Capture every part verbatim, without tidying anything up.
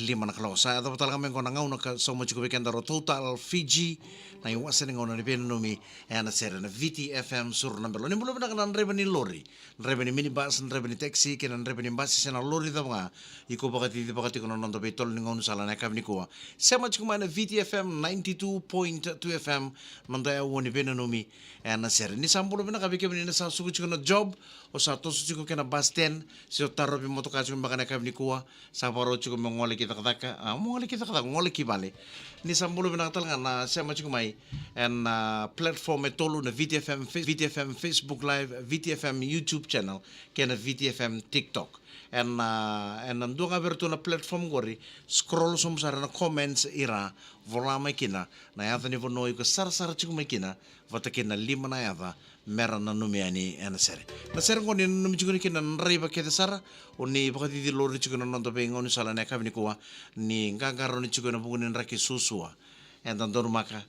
lima na kaloko. Sa yaco vata tale ga mai qo na gauna ka sauma tiko vei keda ro Total Fiji, na iwase ni gauna ni veinanumi ena sere na V T F M Suru na Belo. Ni bula vinaka na draiva ni lori, draiva ni minibus, draiva ni taxi, kei na draiva ni basi se na lori cava ga, iko vakacicivaka tiko na noda veitolo ni gaunisala na yakavi nikua. Sema tiko mai na V T F M ninety-two point two F M, noda yaua ni veinanumi ena sere. Ni sa bula vinaka vei kemuni na sa suka tiko na job, o sa toso tiko kei na bus stand, se o tarovi motoka tiko beka na yakavi nikua, sa vakarau tiko me gole ki cakacaka, a, mo gole ki cakacaka, gole ki vale. Ni sa bula vinaka tale ga na sema tiko mai ena, a, platform e tolu na V T F M, Face-, V T F M Facebook Live, V T F M YouTube channel, kei na V T F M TikTok. Ena, a, ena dua ga vei iratou na platform qori, scroll sobu sara ena comments ira, vola mai kina na yaca ni vanua iko sarasara tiko mai kina, vata kei na lima na yaca mera nanumi yani ena sere. Na sere qo ni nanumi tiko ni kina na draiva kece sara, o ni vakacici lori tiko na noda veigaunisala na yakavi nikua, ni qaqarauni tiko ena vuku ni draki suasua. Eda donumaka,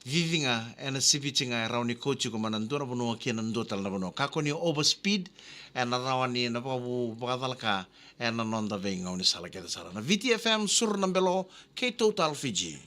cici ga ena siviti ga e rawa ni kau tiko mai na dua na vanua ki na dua tale na vanua. Kakua ni overspeed, ena rawa ni na vakavu vakacalaka ena noda veigaunisala kece sara. Na V T F M Suru na Belo kei Total Fiji.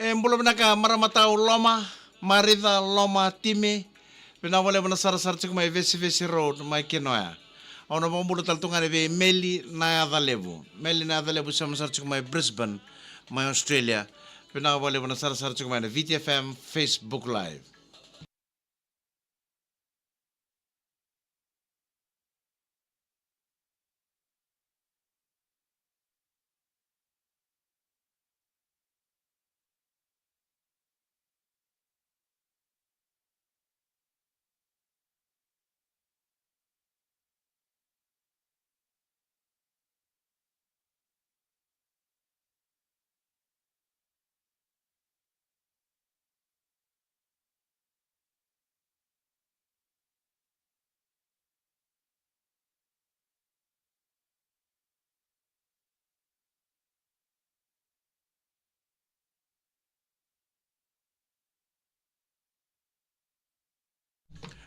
E bula vinaka marama tau Loma, Marica Loma Time. Vinaka vakalevu na sarasara tiko mai Vesivesi Road mai kina oya. Au na vakabula tale tu ga yani vei Meli na yaca levu. Meli na yaca levu sema sara tiko mai Brisbane, mai Australia. Vinaka vakalevu na sarasara tiko mai na V T F M Facebook Live.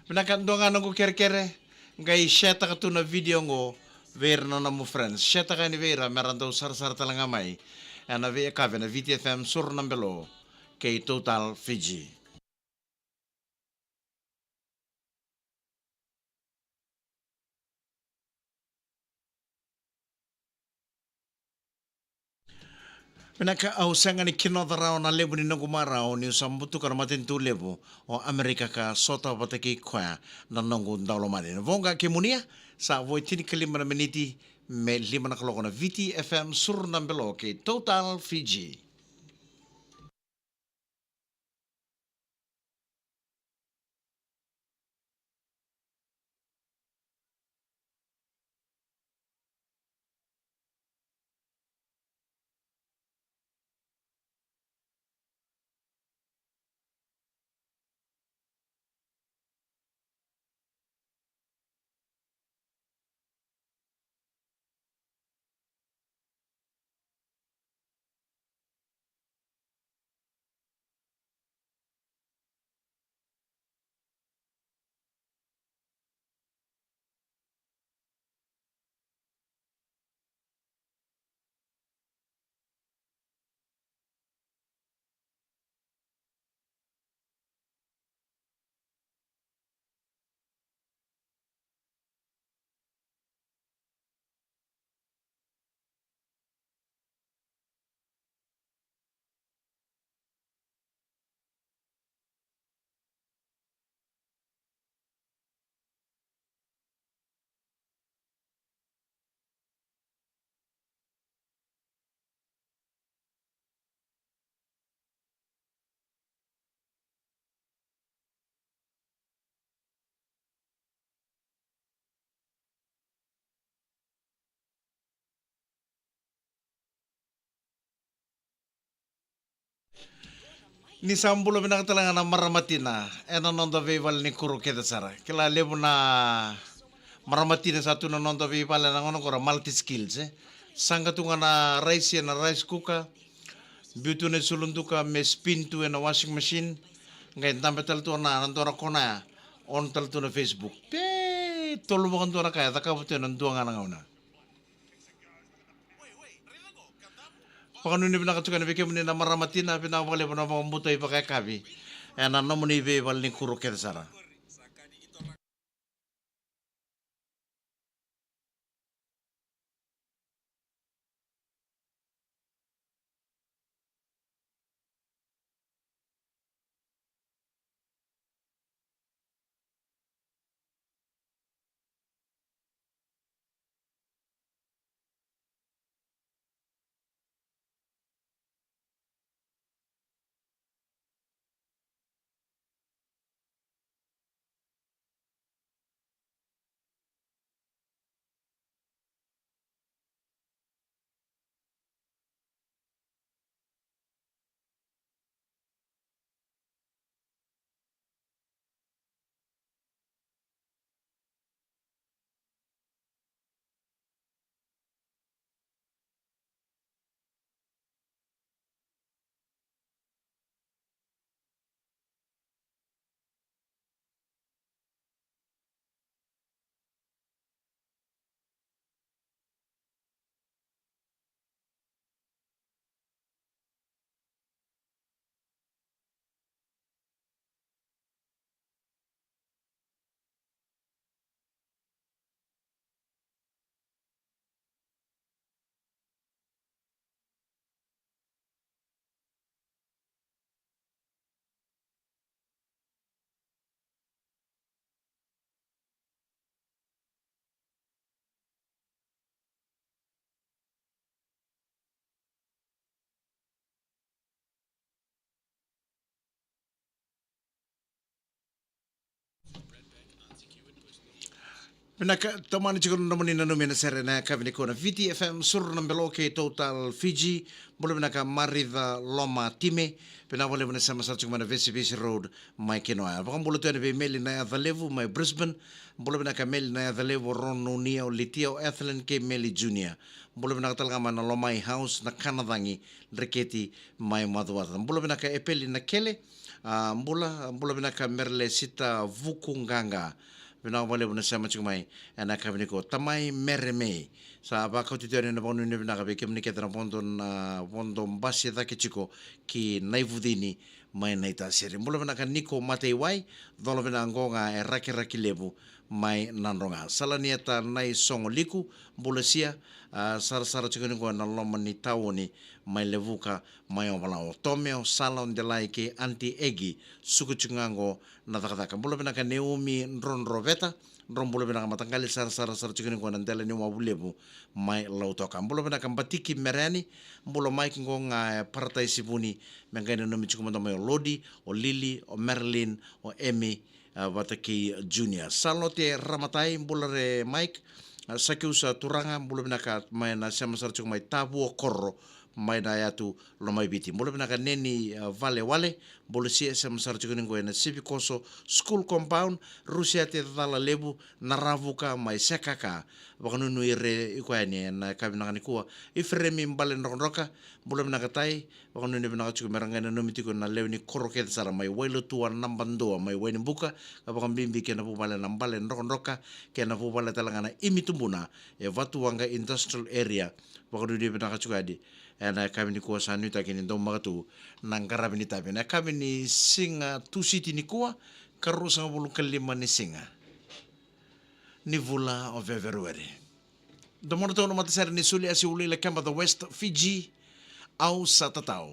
Vinaka, dua ga noqu kerekere, qai share-taka tu na video qo vei ira na nomu friends. Share-taka yani vei ira mera dau sarasara tale ga mai ena veiyakavi ena V T F M Suru na Belo kei Total Fiji. Vinaka, au sega ni kinoca rawa na levu ni noqu marau niu sa butuka na matanitu levu o Amerika ka sota vata kei koya na noqu daulomani. Na voqa kemuni ya, sa vo e tinikalima na miniti me lima na kaloko na V T F M Suru na Belo kei Total Fiji. Ni sa bula vinaka tale ga na marama tina ena noda veivale ni kuro kece sara. Kila levu na marama tina sa tu na noda veivale na gauna qo ra multi skills, e. Saqa tu ga na rice ena rice cooker, biu tu na isulu duka me spin tu ena washing machine, qai dabe tale tu na, na dua na kona ya, on tale tu na Facebook. Pe tolu vakadua na ka e cakava tu ena dua ga na gauna. Vakanuinui vinaka tiko yani vei kemuni na marama tina, vinaka vakalevu na vakabauta ivakayakavi ena nomuni veivale ni kuro kece sara. Vinaka, tomani tiko na nomuni nanumi ena sere ena yakavi nikua na Viti F M, Suru na Belo kei Total Fiji. Bula vinaka Marica Loma Time. Vinaka vakalevu na sema sara tiko mai na Vesivesi Road mai Kinoya. Vakabula tu yani vei Meli na Yaca Levu mai Brisbane. Bula vinaka Meli na Yaca Levu, o Ron Nunia, o Litia, o Ethelyn kei Meli Junior. Bula vinaka tale ga mai na Lomai House na Kanacagi, Dreketi mai Macuata. Bula vinaka Epeli na Kele. A, bula, bula vinaka Merle Sita Vuku Qaqa. Vinaka vakalevu na sema tiko mai ena yakavi nikua. Tamai Mere Mei. Sa vakauti tu yani na vakanuinui vinaka vei kemuni kece na vodo, na vodo basi cake tiko ki Naivucini mai Naitasiri. Bula vinaka Niko Mateiwai, cola vinaka qo ga e Rakiraki Levu mai Nadroga. Salanieta Naisogo Liku, bula sia, a, sarasara tiko ni qo ena loma ni taoni mai Levuka, mai Ovalau. Tome, o Sala, o Delai kei Aunty Egi, suka tiko ga qo na cakacaka. Bula vinaka Neumi Drodroveta, dro bula vinaka mataqali, sarasara sara tiko ni qo na dela ni wavu levu mai Lautoka. Bula vinaka Batiki Mereni, bula Mike qo ga e Parataisi Vuni, me qai nanumi tiko mada mai o Lodi, o Lili, o Marilyn, o Emi, a, vata kei Junior. Salote Ramatai, bula re Mike, a, Sakiusa Turaga, bula vinaka mai na sema sara tiko mai Tavua Koro, mai na yatu Lomaiviti. Bula vinaka Neni, a, Valewale, bula sia, sema sara tiko ni qo ena Sivikoso School Compound, Rusiate Cala Levu, Naravuka mai Sekaka. Vakanuinui re iko yani ena yakavi vinaka nikua. Iferemi Bale Drokadroka, bula vinaka Tai, vakanuinui vinaka tiko me ra qai nanumi tiko na lewe ni koro kece sara mai Wailotua Nabadua mai Wainibuka, ka vakabibi kei na vuvale na Bale Drokadroka, kei na vuvale tale ga na Imi Tubuna e Vatuwaqa Industrial Area. Vakanuinui vinaka tiko yani ena yakavi nikua, sa nuitaki ni daumaka tu na qaravi ni tavi ena yakavi ni siga Tusiti nikua, ka ruasagavulu ka lima ni siga ni vula o Feperueri. Domodratou na matasere ni Suliasi Uluilakeba, the West Fiji, au sa tatau.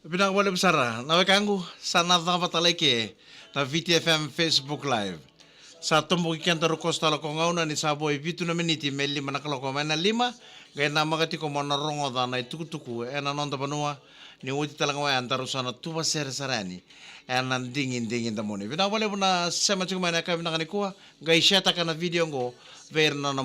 Vinaka vakalevu sara na wekaqu, sa na cava tale i ke na V T F M Facebook Live. Sa toboki keda rau koso tale ko gauna ni sa vo e vitu na miniti me lima na kaloko mai na lima. Qai namaka tiko mo na rogoca na itukutuku ena noda vanua. Ni oti tale ga oya daru sa na tuva sere sara yani ena digidigi domoni. Vinaka vakalevu na sema tiko mai na yakavi vinaka nikua. Qai share-taka na video oqo vei ira na